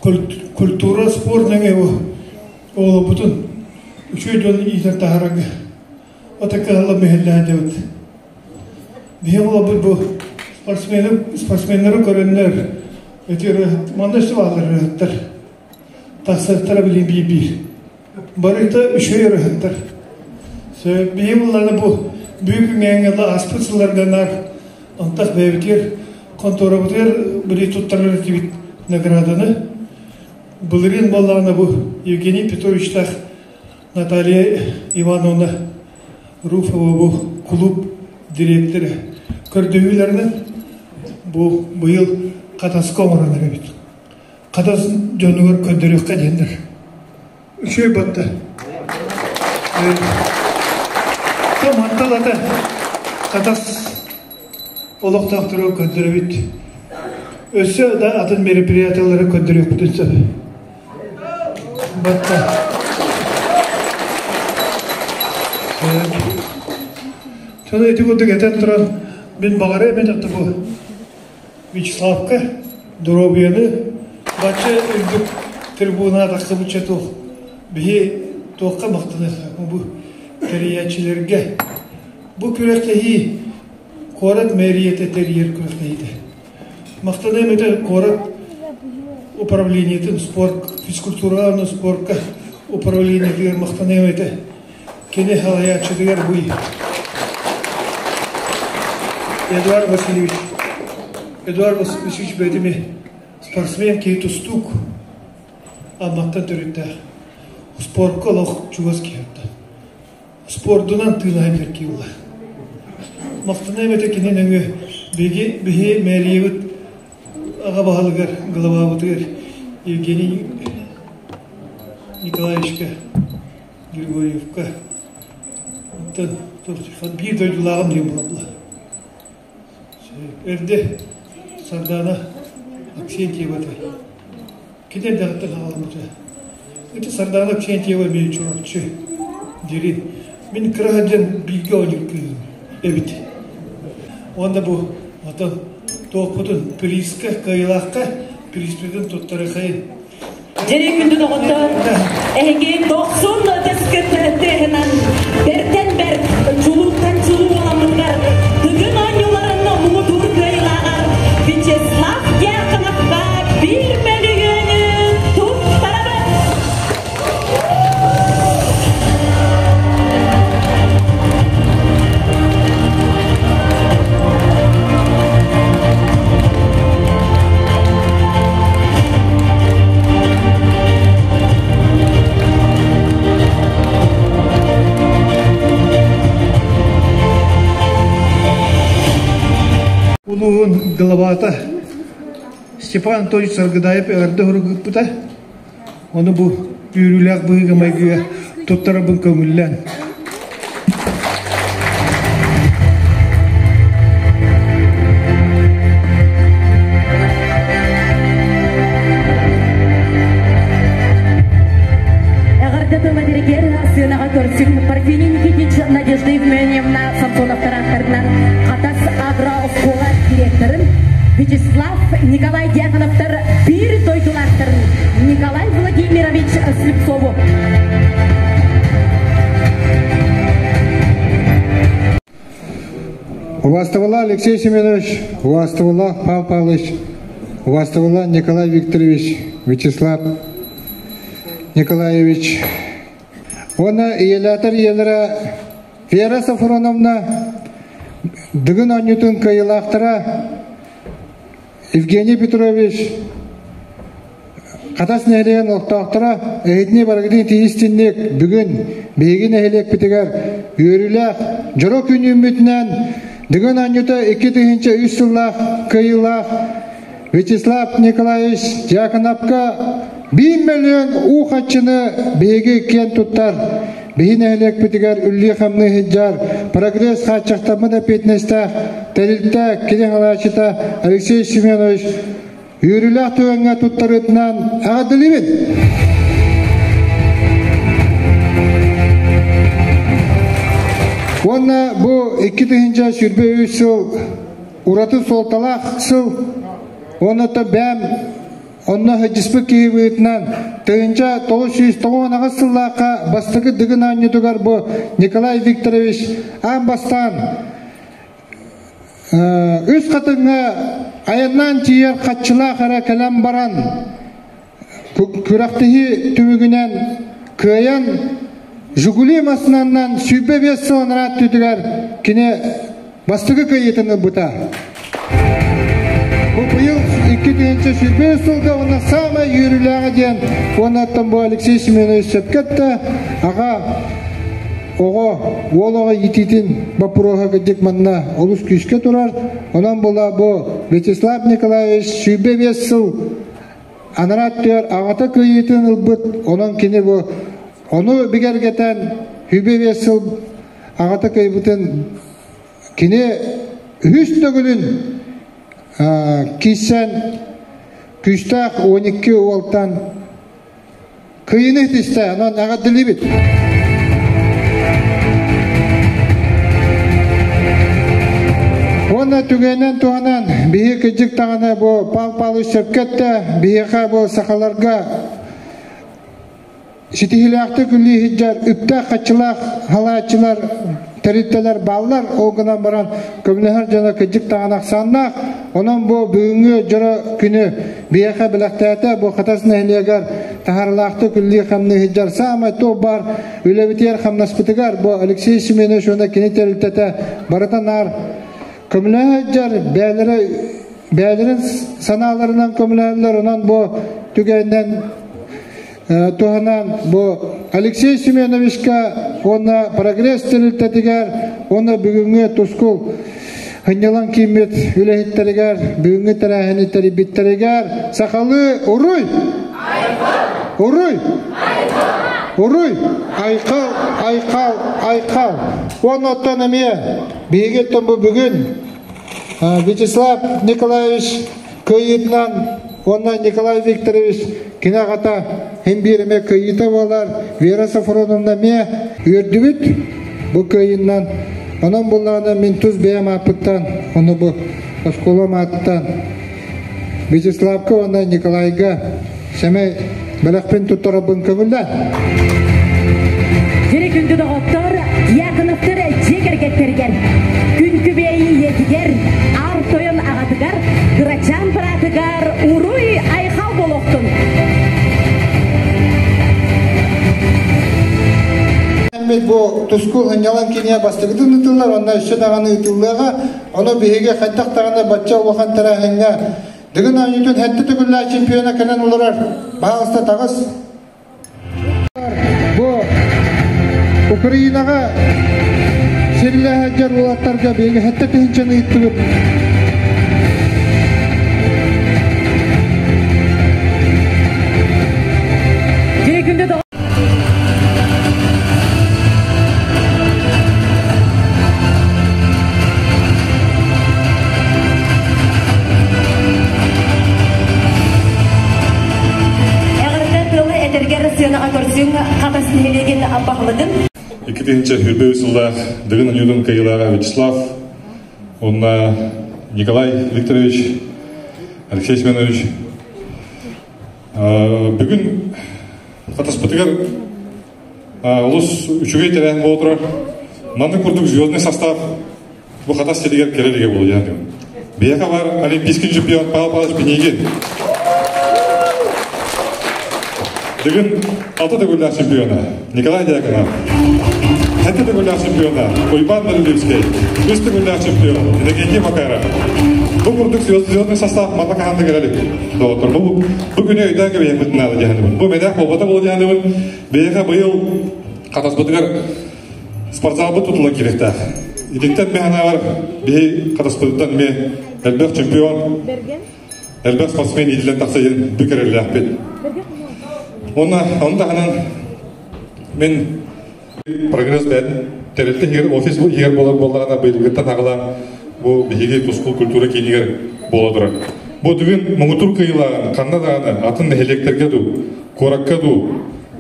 Культура спорт нөҥүө бу оҕолорбутун үчүгэй дьон иитэн таһаарарга ата кыһаллан мүһэллэһэ дьабыт. Биһи оҕолорбут бу спортсмены, спортсменнары көрөннөр эти манна өссө бааллар ырыһыттар. Тахсыахтара билин биир-биир. Барыта үчүгэй ырыһыттар. Биһи булланы бу бүгүҥҥэ ааспыт сылларга наар антах бэйэбитигэр конторабытыгар били туттарар этибит награданы. Былырыын буоллаҕына бу Евгений Петровичтаах Наталья Ивановна Руфова бу клуб дириэктэрэ көрдөһүүлэринэн бу быйыл Хатаска оҥорон эрэбит. Хатас дьонугар көрдөрүөххэ диэннэр. Үчүгэй батта. Мантал ата Хатас олохтоохтору көрдөрөбүт. Өссө да атын мероприятиялары көрдөрүөхпүтүн сөп. Батта. Соны ити курдук этэн туран, мин баҕара эбит бу Вячеславка доруобуйаны бачча үрдүк трибунаҕа тахсыбычча туох биһи туохха махтаныахха бу тэрийээччилэргэ бу күрэхтэһии куорат мэрията тэрийэр күрэхтэһиитэ. Махтаныам этэ куорат управлениетын спорт физкультураҕа уонна спорка управлениетыгар махтаныам этэ. Кини салайааччытыгар буй Эдуард Васильевич Эдуард Васильевич бэйэтими спортсмен киһи тустуук Амматтан төрүттээх спорка олох чугас киһи спордунан тыынаһа биир киһи буолар. Махтаныам этэ кини нөҥүө биһиги биһи мэрийэбит аҕа баһылыгар главабытыгар Евгений Николаевичка Григорьевка оттон биир дойдулааҕым диэн буолла. Эрдэ Сардаана Аксентьева этэ. Кини эрдэҕиттэн хаалбыта. Ити Сардаана Аксентьева эмиэ Чурапчы дири. Мин кыра сылдьан бииргэ оонньуур кыыһым эбит. Уонна бу отон туохпутун прииска кыайыылаахха прииспитин туттарыахайын. Дьэрии күндү доҕоттор, эһиги дохсун ытыскыт тыаһынан бэртэн бэрт, чулууттан чулуу буоламмытыгар Тыгын оонньууларын муҥутуур кыайыылааҕар Вячеслав Дьяконовка биир мөлүйүөнү туттарабыт! Улууһун главата Степан Анатольевич Саргыдаев эҕэрдэ сурук ыыппыта. Ону бу үөрүүлээх быһыыга-майгыга туттарарбын көҥүллээн. Эҕэрдэ тыл этэригэр сыанаҕа көрсүҥ Парфений Никитич Надежда Евменьевна Самсоновтар ааттарынан Хатас агрооскуола директорын Вячеслав Николай Дьяконовтар биир дойдулаахтарын Николай Владимирович Слепцову. Убастабыла Алексей Семенович, убастабыла Павел Павлович, убастабыла Николай Викторович, Вячеслав Николаевич. Уонна ийэлээтэр ийэлэрэ Вера Софроновна Дыгын оонньуутун кыайыылаахтара Евгений Петрович Хатас нэһилиэгин олохтоохторо эһитини барыгытын тиийистинник бүгүн биһиги нэһилиэкпитигэр үөрүүлээх дьоро күн үүммүтүнэн Дыгын оонньуута 2003 сыллаах кыайыылаах Вячеслав Николаевич Дьяконовка биир мөлүйүөн уу хаччыны биһиги киэн туттар биһи нэһилиэкпитигэр үллүү-хамныы сылдьар прогресс хааччахтаммыт эппиэтинэстээх тэрилтэ кини салайааччыта Алексей Семенович үөрүүлээх түгэҥҥэ туттарыытынан эҕэрдэлиибин! Уонна бу 2023 сыл ураты суолталаах сыл уонна бэйэм онно сылдьыспыт киһи быһыытынан 1998 сыллаахха бастакы Дыгын оонньуутугар бу Николай Викторович аан бастаан Үс Хатыҥҥа айаннаан тиийэр хаччылаах эрэ кэлэн баран күрэхтэһии түмүгүнэн кыайан Жигули массыынанан 25 сыл анараа өттүтүгэр кини бастакы кыайыытын ылбыта. Бу быйыл 2025 сылга уонна саамай үөрүүлээҕэ диэн уонна бу Алексей Семенович сөпкө эттэ, аҕа оҕо, уол оҕо иитиитин боппуруоһа кырдьык манна олус күүскэ турар. Онон була бу Вячеслав Николаевич 25 сыл анараа өттүгэр аҕата кыайыытын ылбыт, онон кини бу ону бигэргэтэн 25 сыл аҕата кыайбытын кини үһүс төгүлүн киирсэн күүстээх 12 уолтан кыайыыны ситистэ, онон эҕэрдэлиибит. Уонна түгэнинэн туһанан биһи кырдьык даҕаны бу Пал Палыч сөпкө эттэ, биһиэхэ бу сахаларга ситиһиилээхтик үлэлии сылдьар үптээх-харчылаах халааччылар, тэрилтэлэр бааллар. Ол гынан баран көмөлөһөр дьоно кырдьык даҕаны ахсааннаах. Онон бу бүгүҥҥү дьоро күнү биһиэхэ бэлэхтээтэ. Бу Хатас нэһилиэгэр таһаарыылаахтык үлэлии-хамныы сылдьар саамай туох баар үлэбитигэр хамнаспытыгар бу Алексей Семенович уонна кини тэрилтэтэ барыта наар көмөлөһө сылдьар, бэйэлэрэ бэйэлэрин санааларынан көмөлөһөллөр. Онон бу түгэнинэн туһанан бу Алексей Семеновичка уонна Прогресс тэрилтэтигэр уонна бүгүҥҥү Тускул сынньалаҥ кииммит үлэһиттэригэр бүгүҥҥү тэрээһини тэрийбиттэригэр сахалыы уруй! Уруй! Уруй! Айхал! Айхал! Айхал! Уонна оттон эмиэ биһиги оттон бу бүгүн Вячеслав Николаевич кыайыытынан уонна Николай Викторович кини аҕата иһин биир эмэ кыайыыта буолар Вера Софроновна эмиэ үөрдүбүт бу кыайыынан. Онон буллаҕына мин тус бэйэм ааппыттан, ону бу оскуолам ааттан Вячеславка уонна Николайга сэмэй бэлэхпин туттарарбын көҥүллээ. Дьири күндү доҕоттор, Дьяконовтар дьиэ кэргэттэригэр, күн күбэй ийэтигэр, аар тойон аҕатыгар, кырачаан быраатыгар уруй айхал буолуохтун! Бу тускул ынньалаҥ киниэ бастакытын ыытыллар, онно өссө даҕаны ыытыллыаҕа. Ону биһиги хайдах даҕаны бачча улахан тэрээһиҥҥэ Дыгын оонньуутун сэттэ төгүллээх чемпиона кэлэн олорор. Баһаалыста таҕыс. Бу Украинаҕа сирилэһэ сылдьар уолаттарга биһиги 7 тыһыынчаны ыыттыбыт. Эҕэрдэ тылы этэргэр сыанаҕа көрсүҥ Хатас нэһилиэгин баһылыгын 2023 сыллаах Дыгын оонньуутун кыайыылааҕа Вячеслав уонна Николай Викторович, Алексей Семенович бүгүн Хатаспытыгар олус үчүгэй тэрээһин буола турар. Маннык курдук звездный состав бу Хатас сиригэр кэлэ илигэ буолуо диэн. Биһиэхэ бар олимпийский чемпион Павел Павлович Пинигин. Бүгүн алта төгүллээх чемпиона Николай Дьяконов, сэттэ төгүллээх чемпиона Уйбаан Данилевскай, үс төгүллээх чемпион Иннокентий Макаров. Бу курдук звездный состав манна хаһан да кэлэ илик. Доҕоттор, бу бу күнү өйдөөн кэбиһиэхпитин наада диэхинибин. Бу мэдэх буолбата буолуо диэхинибин. Биһиэхэ быйыл Хатаспытыгар спортзалбыт тутуллан киириэхтээх. Итинтэн мэһэнээҕэр биһи Хатаспытыттан эмиэ элбэх чемпион, элбэх спортсмен иитиллэн тахса диэн бүк эрэллээхпит. Уонна ону таһынан мин прогресс бэйэтин тэрилтэ иһигэр офис иһигэр буолар буоллаҕына быйылгыттан аҕалаан бу биһиги тускул культура киинигэр буола турар. Бу бүгүн муҥутуур кыайыылааҕын ханна даҕаны атын нэһилиэктэргэ дуу, куоракка дуу,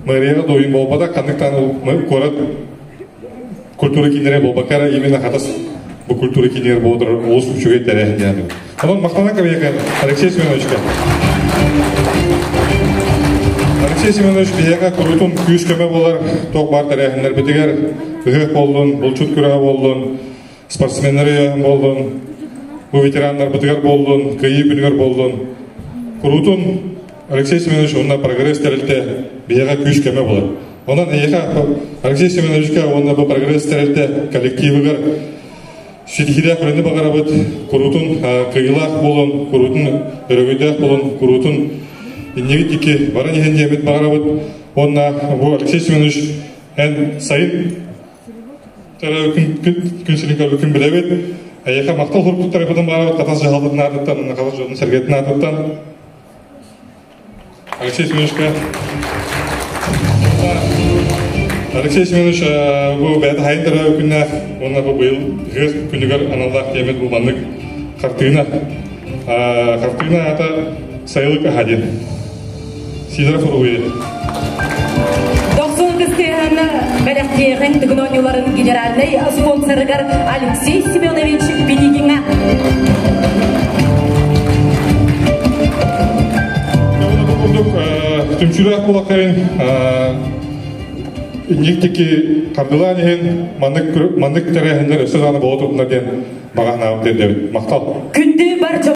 мэрияҕа дуу уйун буолбатах, ханнык даҕаны куорат культура кииннэрэ буолбакка эрэ именно Хатас бу культура киинигэр буола турар олус үчүгэй тэрээһин диэн. Онон махтанан кэбиһиэхэ Алексей Семеновичка. Алексей Семенович биһиэхэ куруутун күүс-көмө буолар туох баар тэрээһиннэрбитигэр ыһыах буоллун, булчут күрэҕэ буоллун, спортсменнар өйөөһүн буоллун, бу ветераннарбытыгар буоллун, кыайыы күнүгэр буоллун. Куруутун Алексей Семенович уонна Прогресс тэрилтэ биһиэхэ күүс-көмө буолар. Онон эйиэхэ Алексей Семеновичка уонна бу Прогресс тэрилтэ коллективыгар ситиһиилээх үлэни баҕарабыт, куруутун кыайыылаах буолун, куруутун өрөгөйдөөх буолун, куруутун иннигит икки баран иһэн диэммит баҕарабыт. Уонна бу Алексей Семенович эн сайын күн сирин көрбүккүн билэбит. Эйиэхэ махтал суруктуктарбытын баҕарабыт Хатас дьаһалтатын аатыттан, Хатас дьонун сэргэтин аатыттан. Алексей Семеновичка Алексей Семенович бу бэйэтэ хайын төрөөбүт күннээх уонна бу быйыл ыһыах күнүгэр аналлаах диэммит бу маннык хартыына. Хартыына аата Сайылык аһа диэн. Сидоров уруһуйа. Дохсун Кыстыһан бэлэхтиэҕин Тыгын оонньууларын генеральнай спонсорыгар Алексей Семенович Пинигиҥа. Курдук түмсүүлээх буолахайын инниктики хардылаан иһин маннык маннык тэрээһиннэр өссө даҕаны буола турдунар диэн баҕа санаабын тиэрдэбит. Махтал. Күндү бар дьон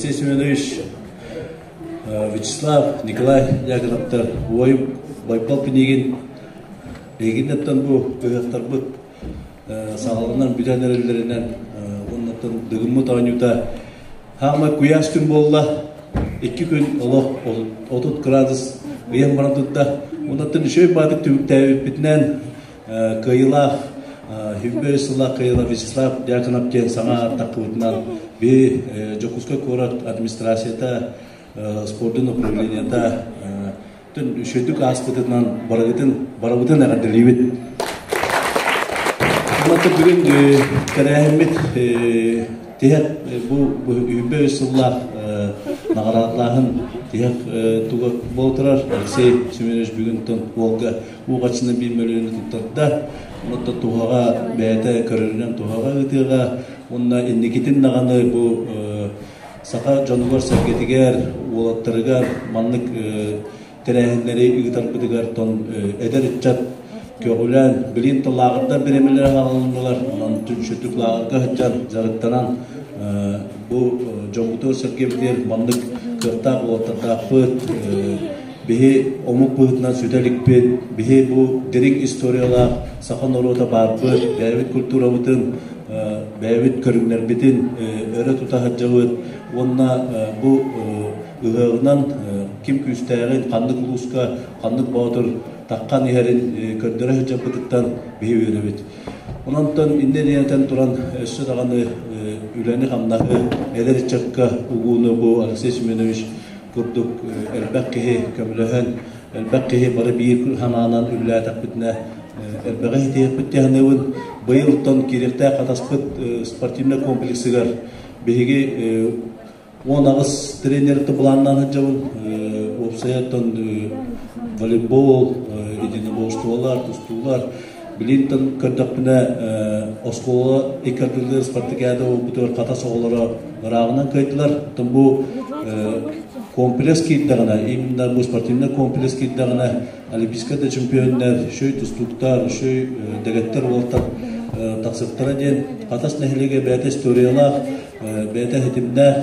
Алексей Семенович, Вячеслав, Николай Дьяконовтар уойум Байбал Пинигин биһигиннэттэн бу ыһыахтарбыт саҕаланан бүтэн эрэллэринэн уоннаттан дыгыммыт оонньуута хаамай куйаас күн буолла. 2 күн олох 30 градус ыйан баран турда. Оннаттан үчүгэй баатык түмүктээбиппитинэн кыайыылаах Хүббэ сыллаах кыайыылаах Вячеслав Дьяконов диэн саҥа таххыбытынан би Дьокуускай куорат администрацията, спордун управлениета түн үчүгдүк ааспытынан барыгытын барыбытын эҕэрдэлиибит. Онон бүгүн тэрээһиммит тиһэх бу үһүбэ сыллаах наҕараадалааһын тиһэх туга буола турар. Алексей Семенович бүгүн тон уолга уугаччына биир мөлүйүөнү туттарда. Онон туһаҕа бэйэтэ көрөрүнэн туһаҕа ыытыаҕа уонна инникитин даҕаны бу саха дьонугар-сэргэтигэр, уолаттарыгар маннык тэрээһиннэри ыытарбытыгар тон эдэр ыччат көҕүлээн, билин то лааҕырдар бириэмэлэрэ хаалыннылар, онон түмсүтүк лааҕырга сылдьан дьарыктанан бу дьоммутугар-сэргэбитигэр маннык кыахтаах уолаттардаахпыт, биһи омук быһыытынан сүтэ иликпит, биһи бу дириҥ историялаах саха норуота баарбыт, бэйэбит культурабытын, бэйэбит көрүҥнэрбитин өрө тута сылдьабыт уонна бу ыһыаҕынан ким күүстээҕин, ханнык улууска ханнык боотур таххан иһэрин көрдөрө сылдьарбытыттан биһи үөрэбит. Онон иннэ диэнтэн туран өссө даҕаны үлэни-хамнаһы эдэр ыччакка угууну бу Алексей Семенович курдук элбэх киһи көмөлөһөн, элбэх киһи бары биир санаанан үлэлээтэхпитинэ элбэҕи ситиһиэхпит диэн Быйыл киириэхтээх Хатаспыт спортивнай комплексыгар биһиги 18 тренерти былааннаан сылдьабын. Уопсайаттан волейбол, единоборстволар, тустуулар. Билинтэн көрдөхпүнэ оскуола иккардылыыр спартакиада буолбутугар Хатас оҕолоро ырааҕынан кыайдылар. Оттон бу комплекс киирдэҕинэ, именно бу спортивный комплекс киирдэҕинэ, олимпийскай да чемпионнар, шөй тустууктар, шөй дэгеттер уолаттар тахсыттара диэн Хатас нэһилиэгэ бэйэтэ историялаах, бэйэтэ хитимнээх.